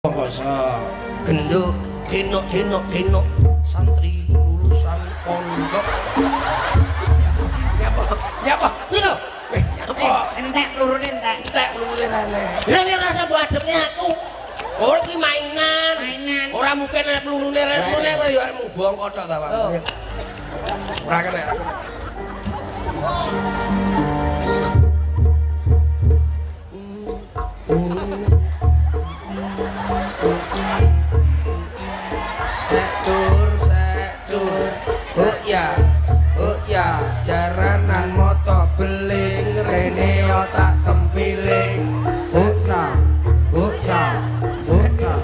Bangsa Genduk, denok, denok, denok, santri lulusan pondok. Nyapa? Nyapa? Kuwi lho. Nyapa? Entek pelurune entek. Entek pelurune rene. Lah nek rasa mbok ademne aku. Oh, iki mainan. Mainan. Ora mungkin nek pelurune rene, pelurune kok ya mung bongko tok ta, Pak. Ora kena. Sektur, sektur. Oh ya, oh ya, jaranan moto beling rene otak tempiling. Suksa, oh ya, suksa.